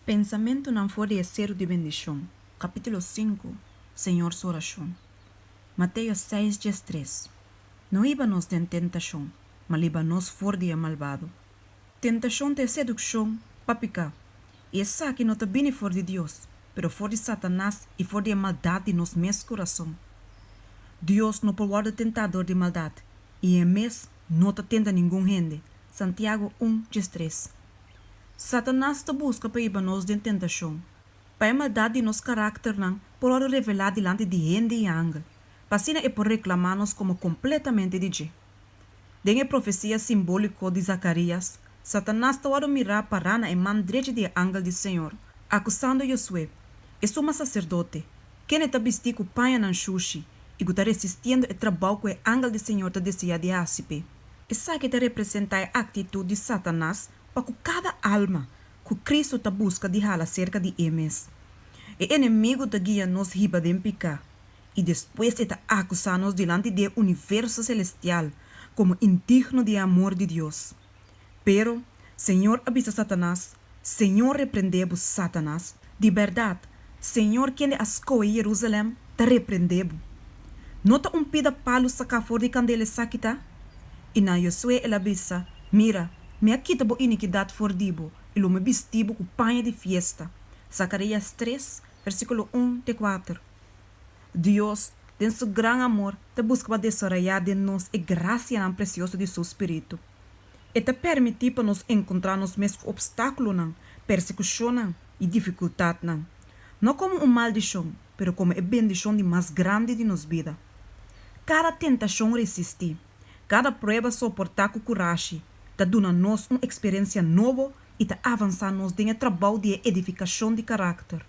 Pensamentunan for di e Seru di Bendishon, Kapítulo sinku, Señor Su Orashon. Mateo seis, 13 No hiba nos den tentashon, ma liba nos for di e malbado. Tentashon ta e sedukshon pa piká, i esaki no ta bini for di Dios, pero for di Satanas i for di e maldat di nos mes kurason. Dios no por wòrdu tentá dor di maldat, i E mes no ta tenta ningun hende, Santiago un, 13. Satanas ta buska pa hiba nos den tentashon, pa e maldat di nos karakternan por wòrdu revelá dilanti di hende i angel, pa asina e por reklamá nos komo kompletamente di dje. Den e profesia simbóliko di Zakarias, Satanas ta wòrdu mirá pará na e man drechi di e angel di Señor, akusando Josué, e suma saserdote, kende ta bistí ku pañanan shushi i ku ta resistiendo e trabou ku e angel di Señor ta deseá di hasi p'e. Esaki ta representá e aktitut di Satanas pa ku kada alma ku Kristu ta buska di hala serka di E mes. E enemigu ta guia nos hiba den piká, i despues e ta akusá nos dilanti di e universo selestial komo indigno di e amor di Dios. Pero, Señor a bisa Satanas, Señor reprendé bo, Satanas! Di bèrdat, Señor kende a skohe Jerusalèm ta reprendé bo. No ta un pida palu saká for di kandela esaki ta? I na Josué el a bisa, Mira, mi a kita bo inikidat for di bo, i lo mi bisti bo ku paña di fiesta. Zakarías tres, versíkulo un te kuater. Dios, den su gran amor, ta buska pa desaroyá den nos e grasianan presioso di su spiritu. E ta permití pa nos enkontrá nos mes ku opstákulonan, persekushonnan i difikultatnan, no komo un maldishon, pero komo e bendishon di mas grandi di nos bida. Kada tentashon resistí, kada prueba soportá ku kurashi, ta duna nos un eksperensia nobo i ta avansá nos den e trabou di e edifikashon di karakter.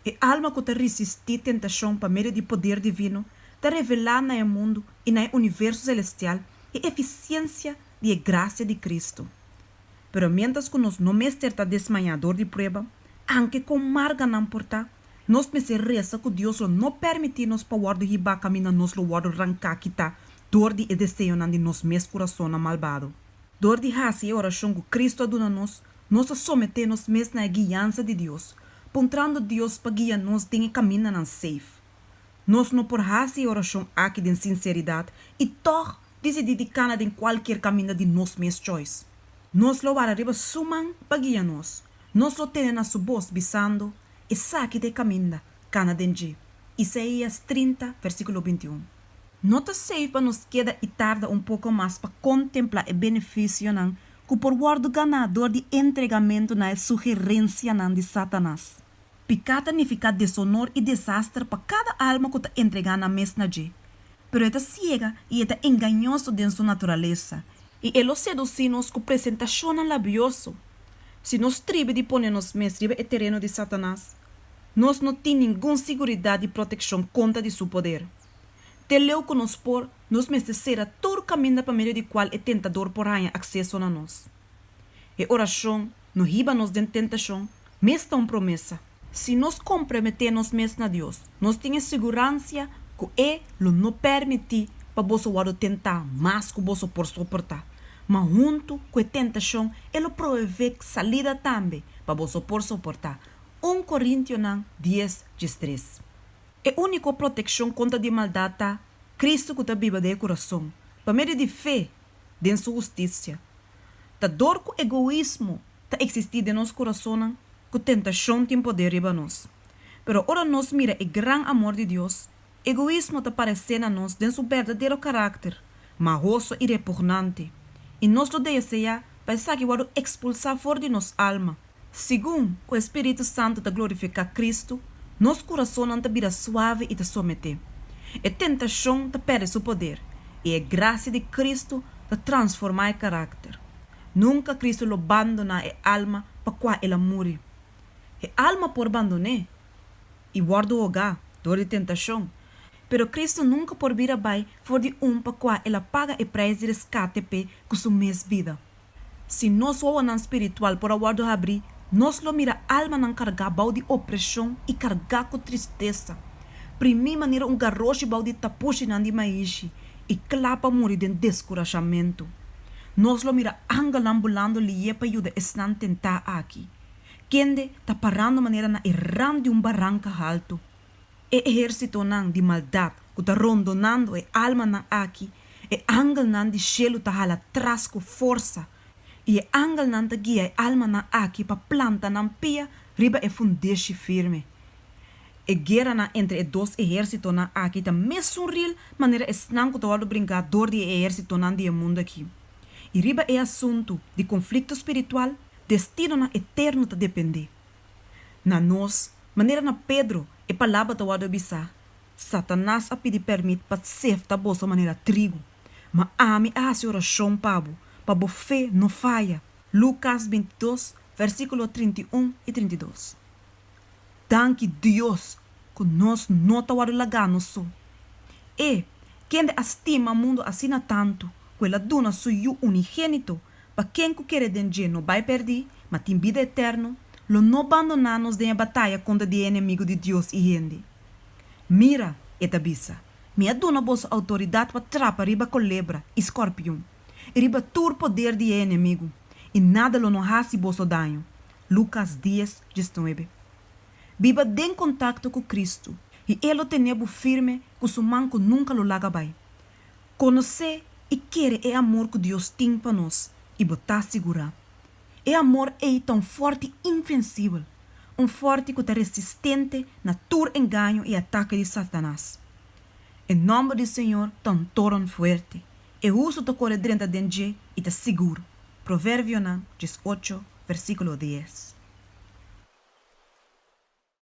E alma ku ta risistí tentashon pa medio di poder divino ta revelá na e mundu i na e universo selestial e efisiensia di e grasia di Kristu. Pero miéntras ku nos no mester ta desmayá dor di prueba, anke kon marga nan por ta, nos mester resa ku Dios lo no pèrmití nos pa wòrdu hibá kaminda nos lo wòrdu ranká kitá dor di e deseonan di nos mes kurasonnan malbado. Dor di hasi e orashon ku Kristu a duna nos, nos a someté nos mes na e guiansa di Dios, puntrando Dios pa guia nos den e kamindanan safe. Nos no por hasi e orashon aki den sinseridat i tòg disidí di kana den kualkier kaminda di nos mes choice. Nos lo wara riba Su man pa guia nos. Nos lo tene na Su bos bisando, Esaki ta e kaminda, kana den dje. Isaías 30, versíkulo 21. No ta safe pa nos keda i tarda un poko mas pa kontemplá e benefisionan ku por wòrdu ganá dor di entregamentu na e sugerensianan di Satanas. Piká ta nifiká desonor i desaster pa kada alma ku ta entregá nan mes na dje. Pero e ta siega i e ta engañoso den su naturalesa, i e lo sedusí nos ku presentashonnan labioso. Si nos tribi di pone nos mes riba e tereno di Satanas, nos no tin ningun siguridat di protekshon kontra di su poder. Te leu ku nos por, nos mester sera tur kaminda pa medio di kual e tentador por haña akseso na nos. E orashon no hiba nos den tentashon mes ta un promesa. Si nos komprometé nos mes na Dios, nos tin e siguransia ku E lo no permití pa boso wòrdu tentá mas ku boso por soportá, ma huntu ku e tentashon E lo provevé salida tambe pa boso por soportá. Un Korintionan dies, 13. E úniko protekshon kontra di maldat ta Kristu ku ta biba den e kurason, pa medio di fe den Su hustisia. Ta dor ku egoismo ta eksistí den nos kurasonnan ku tentashon tin poder riba nos. Pero ora nos mira e gran amor di Dios, egoismo ta paresé na nos den su berdadero karakter, mahoso i repugnante, i nos lo deseá pa esaki wòrdu ekspulsá for di nos alma. Segun ku e spiritu santu ta glorifiká Kristu, nos kurasonnan ta bira suave i ta someté. E tentashon ta pèrdè su poder, i e grasia di Kristu ta transformá e karakter. Nunka Kristu lo bandoná e alma pa kua el a muri. E alma por bandon'é i wòrdu hogá dor di tentashon, pero Kristu nunka por bira bai for di un pa kua el a paga e preis di reskate p'e ku su mes bida. Si nos wowonan spiritual por a wòrdu habrí, nos lo mira almanan kargá bou di opreshon i kargá ku tristesa, primí manera un garoshi bou di tapushinan di maishi i kla pa muri den deskurashamentu. Nos lo mira angelnan bulando lié pa yuda esnan tentá aki. Kende ta parando manera na e rant di un baranka haltu. E ehérsitonan di maldat ku ta rondonando e almanan aki, e angelnan di shelu ta hala tras ku forsa, i e angelnan ta guia e almanan aki pa planta nan pia riba e fundeshi firme. E gueranan entre e dos ehérsitonan aki ta mesun ril manera esnan ku ta wòrdu bringá dor di e ehérsitonan di e mundu aki. I riba e asuntu di konflikto spiritual, destinonan eterno ta dependé. Na nos, manera na Pedro, e palabra ta wòrdu bisá, Satanas a pidi pèrmit pa sefta boso manera trigu, ma ami a hasi orashon pa bo, pa bo fe no faya. Lukas 22, versíkulo 31 i 32. Danki Dios ku nos no ta wòrdu lagá nos so. E, kende a stima mundu asina tantu, ku el a duna su Yu unigénito, pa ken ku kere den dje no bai pèrdí, ma tin bida eterno, lo no bandoná nos den e bataya kontra di e enemigu di Dios i hende. Mira, e ta bisa, mi a duna boso outoridat pa trapa riba kolebra i skòrpion, i riba tur poder di e enemigu, i nada lo no hasi boso daño. Lukas dies, 19. Biba den kontakto ku Kristu, i E lo tene bo firme ku su man ku nunka lo laga bai. Konosé i kere e amor ku Dios tin pa nos, i bo ta sigurá. E amor ei ta un fòrti invensibel, un fòrti ku ta resistente na tur engaño i atake di Satanas. E nòmber di Señor ta un toren fuerte, e hustu ta kore drenta den dje i ta sigur. Proverbionan 18, versíkulo 10.